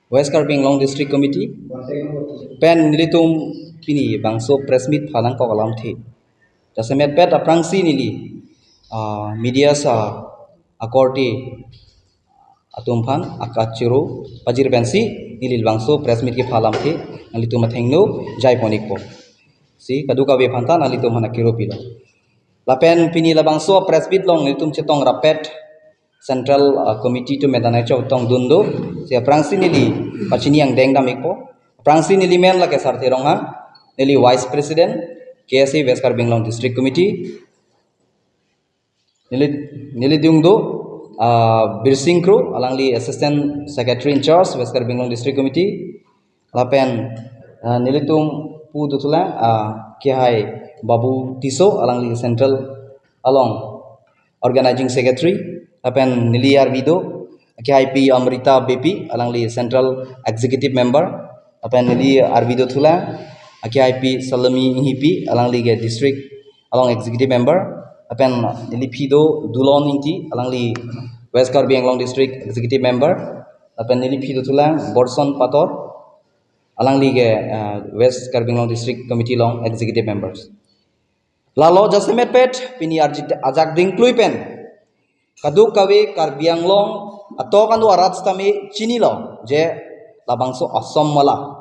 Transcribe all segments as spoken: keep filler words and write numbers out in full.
West Karbi Anglong District Committee pen nelitum pini bangso press meet phalangkok alamthe. Jasemet pet aphrangsi neli, ah, media sa akorte atum aphan akachoro pajir pensi neli labangso press meet kepha alamthe nanglitum athengno jaipon-ikpo. Si kadokave aphanta nanglitum aphan akiro pilo. Lapen pini labangso press meet along nelitum chetong rapet Central, ah, Committee atum medanai chok tongdun do. Si aphrangsi neli pachini angdeng dam-ikpo. Aphrangsi neli men lake Sarthe Ronghang, neli Vice President, K S A West Karbi Anglong District Committee. Neli, neli dung do, ah, Birsing Kro, alangli Assistant Secretary in Charge, West Karbi Anglong District Committee. Lapen, ah, nelitum pu dothulang, ah, kehai Babu Tisso, alangli Central along Organizing Secretary. Lapen neli arvi do, kehaipi Amrita Beypi, alangli Central Executive Member. Lapen neli arvi dothulang, kehaipi Salome Inghipi, alangli ke District along Executive Member. Lapen neli phi do Dulon Ingti, alangli West Karbi Anglong District Executive Member. Lapen neli phi dothulang Borson Pator, alangli ke, ah, West Karbi Anglong District Committee along Executive Members. Lalo jasemet pet pini arji ajak dingklui pen kadokave Karbi Anglong atok anu arat sitame chinilo je labangso Assam Mala.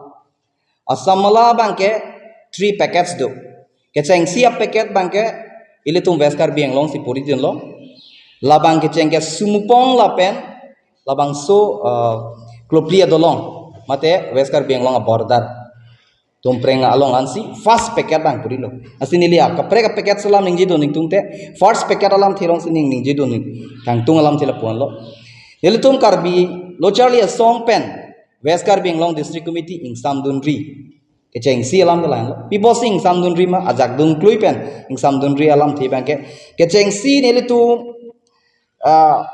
Assam Mala abangke three packets do. Kechengsi a-packet abangke ilitum West Karbi Anglong si puri dunlo. Labang kecheng ke Sumupong lapen labangso, eh, Klopli adolong mate West Karbi Anglong a-border Tumpreng along ansi first packet abang purilo. Lasi neli a kaprek a-packet alam ningje dun ningtungte, first packet alamthe alongsi ning ningje dun ning kangtung alamthe lapu-anlo. Nelitum Karbi Lo Charli Asong pen West Karbi Anglong District Committee ingsamdunri. Kechengsi alam ke lahenlo. Pi apotsi ingsamdunri ma, ajak dingklui pen ingsamdunri alamthe abangke. Kechengsi nelitum, ah,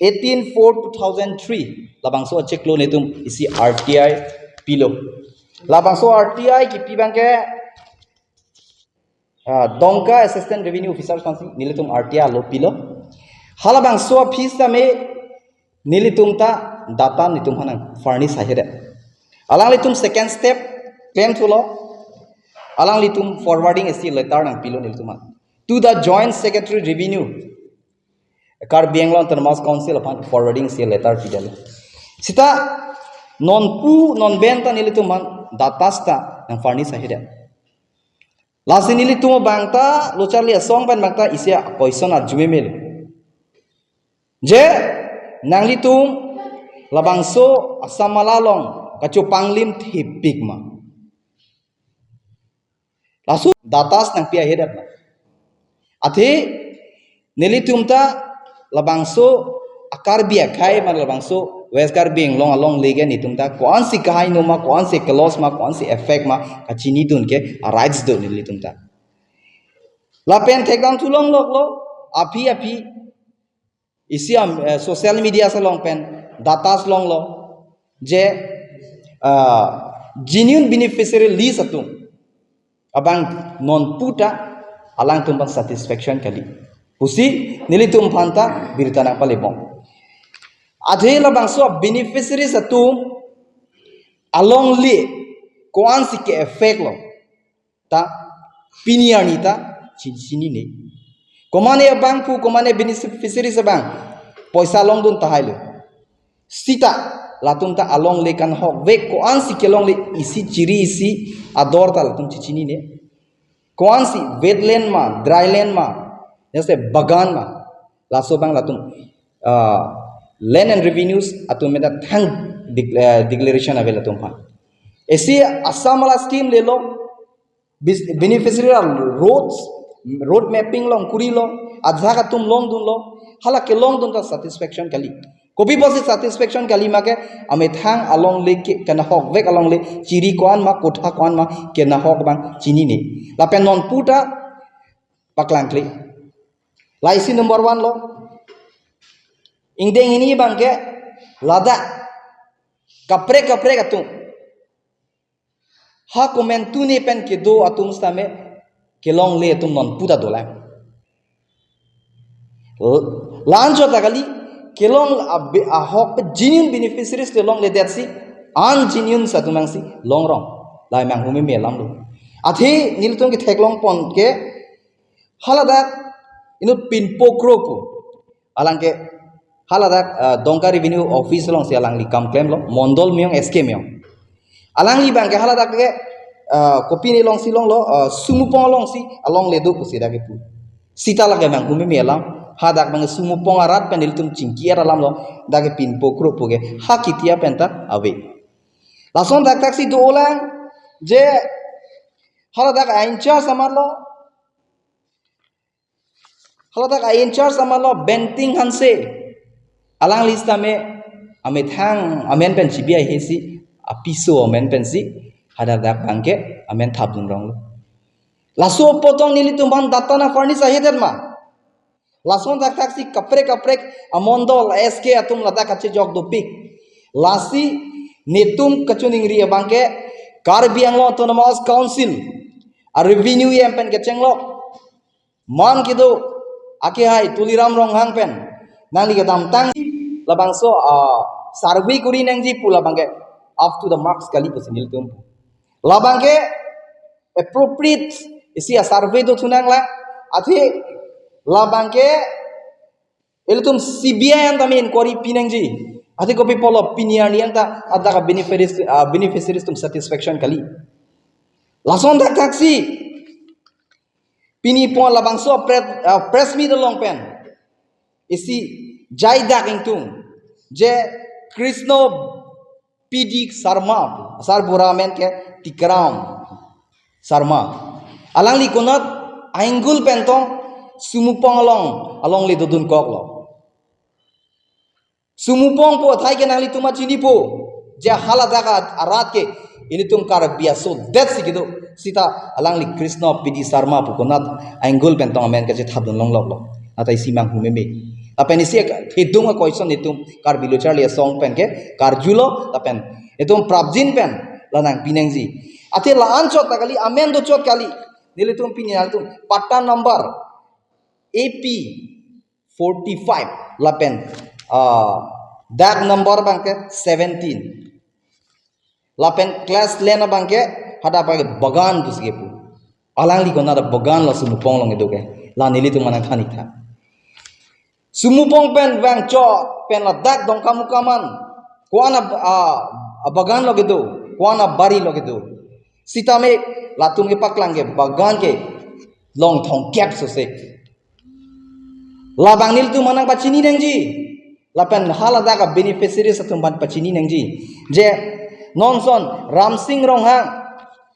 eighteen four two thousand three labangso achiklo nelitum isi R T I pilo. Labangso R T I kipi abangke, ah, Dongka Assistant Revenue Officer aphansi nelitum R T I alo pilo. Halabangso aphi sitame nelitum ta data nelitum aphan nang-furnish ahedet. Alanglitum second step klemthulo. Alanglitum forwarding isi letter nangpilo nelitum aphan. To the Joint Secretary Revenue, Karbi Anglong Autonomous Council aphan forwarding isi letter pidetlo. Sita nonpu nonben ta nelitum aphan data sita nang-furnish ahedet. Lasi nelitum abang ta, Lo Charli Asong pen abang ta isi a-question arjumemelo. Je, nanglitum labangso Assam Mala along kachopanglim thepik ma? Laso data si nangpi ahedet ma? Athe nelitum ta labangso a-Karbi akhei ma, labangso West Karbi Anglong alongle ke nelitum ta ko-ansi kahai no ma, ko-ansi kelos ma, ko-ansi effect ma, kachinidun ke a-rights do nelitum ta. Lapen thekdamthu longloklo, aphi aphi isi am, eh, social media along pen data longlo je, ah, genuine beneficiary list atum abang nonpu ta alangtum abang satisfaction kali pusi nelitum aphan ta birta nangpalebom. Athe labangso beneficiaries atum alongle ko-ansi ke-effect lo ta pini arni ta chin- chinine. Komane abangphu, komane beneficiaries abang poisa longdun tahailo. Sita latum ta alongle kanahokvek ko-ansi kelongle isi chiri isi ador ta latum chechinine. Ko-ansi wetland ma, dryland ma, jase bagan ma, laso abang latum, ah, Land and Revenues atum meda thang dec- eh, declaration ave latum aphan. Isi Assam Mala scheme lelo, bis- beneficiary a roads, road mapping along kurilo, ajahak atum longdunlo, hala kelongdun ta satisfaction kali. Kopi apotsi satisfaction kali ma ke, amethang alongle ke kanahokvek alongle chiri ko-an ma, kotha ko-an ma kenahok abang chinine. Lapen nonpu ta paklangkle. Laisi number one lo. Ingdeng hini abangke ladak kaprek kaprek atum ha komantu ne pen kedo atum sitame kelongle atum nonpu ta dolang. L- la-anchot ta kali, kelong abe- ahok pe genuine beneficiaries kelongledetsi Ungenuine atum nangsi longrong. Lahai manghumeme alam lo. Athe nelitum ketheklong pon ke haladak inut pinpo kro pu. Alang ke haladak, ah, Dongka Revenue Office alongsi alangli kam klemlo, Mondol me-ong, S K me-ong. Alangli abang ke haladak ke, ah, kopine alongsi longlo, ah, Sumupong alongsi alongle do pusi dak kepu. Seta lake manghumeme alam, hadak abang Sumupong arat pen ilitum chingki-et alam lo, dak ke pinpo kro pu ke, ha kitia pen ta ave. Lason dak taksi dolang, je haladak a-in-charge amat lo, haladak a-in-charge amat lo, Benting Hanse. Alangli sitame amethang amen pen chibi ahesi, apiso amen pensi, haladak abang ke amen thapdun rong lo. Laso apot tong nelitum aphan data nang furnish ahedet ma? Lason dak taksi kaprek kaprek amondol S K atum ladak kachejok dopik. Lasi netum kachiningri abang ke Karbi Anglong Autonomous Council a-revenue E M pen kechenglok, man kedo, akehai Tuliram Ronghang pen nangli kedamtang labangso, ah, survey kuri nangji pu labang ke up to the marks kali pusi nelitum. Labang ke appropriate isi a-survey do thu nanglang. Athe labang ke ilitum C B I an tame inquiry pi nangji. Athe kopi pulo pini arni an ta hadak a-beneficiaries, ah, beneficiaries atum satisfaction kali. Lason dak taksi pini pon labangso press, ah, press meet along pen isi jaidak ingtung, je Krishna P D Sharma, sarbura amen ke Tikram Sharma. Alangli konat ainggul pen tong Sumupong along, alongle dodun koklo. Sumupong pu athai ke nanglitum chinipo, je haladak arat ke ilitum Karbi aso det si kedo. Seta alangli Krishna P D Sharma pu konat ainggul pen tong amen kachethapdun longlok lo. Nata isi manghumeme. Lapen isi thedung a-question itum Karbi Lo Charli Asong pen ke karjulo, lapen itum prapjin pen la nangpi nangji. Athe la-anchot ta kali, amen dochot kali. Nelitum pini nangtum patta number A P forty-five lapen, ah, dag number abang ke seventeen. Lapen class land abang ke hadak abang ke bagan pusi kepu. Alangli konat bagan la Sumupong along kedo ke. La nelitum nangthan-ik tha. Sumupong pen vangchot pen ladak Dongkamukam an ko-an a, a, abagan lo kedo, ko-an abari lo kedo. Sitame latum kepaklang ke bagan ke long thomkep sosek. Labang nelitum aphan nangpachini nangji. Lapen haladak a-beneficiaries atum aphan pachini nangji. Je non ason Ramsing Ronghang,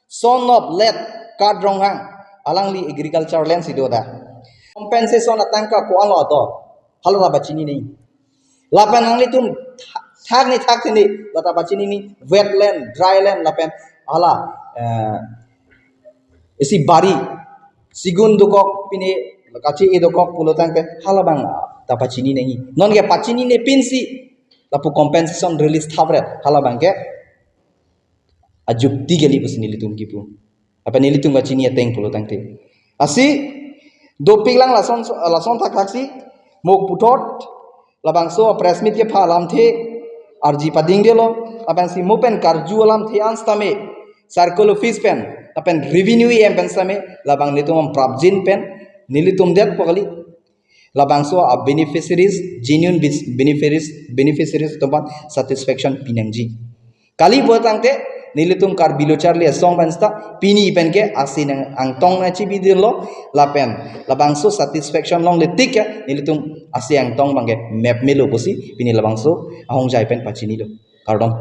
son of late Kat Ronghang, alangli agriculture land si do dak. Compensation atangka ko-an lo do, hala ta pachini nangji. Lapen nanglitum thak, thak ni thak sini, la ta pachini nangji, wetland, dry land, lapen hala, eh, isi bari, sigun dokok pine, kachi e dokok pulo tangte, hala abang ta pachini nangji. Non ke pachinine pinsi, lapu compensation release thapret, hala abang ke ajukti kali pusi nelitum kipu. Apa nelitum kachini ateng pulo tangte. Lasi, dopik lang lason, lason thakthak si, mo puthot, labangso press meet kepha alamthe, arji padingdelo, lapen si mo pen karju alamthe an sitame, circle office pen, lapen revenue E M pen sitame, labang nelitum prapjin pen, nelitum detpo kali. Labangso a-beneficiaries, genuine bes-, beneficiaries, beneficiaries atum aphan satisfaction pi nangji. Kali pulo tangte, nelitum Karbi Lo Charli Asong pen seta, pini pen ke ase nang angtong nangchibi dirlo, lapen, labangso satisfaction longle tik ke, nelitum ase angtong abang ke map melo pusi, pini labangso ahongjai pen pachinilo. Kardom.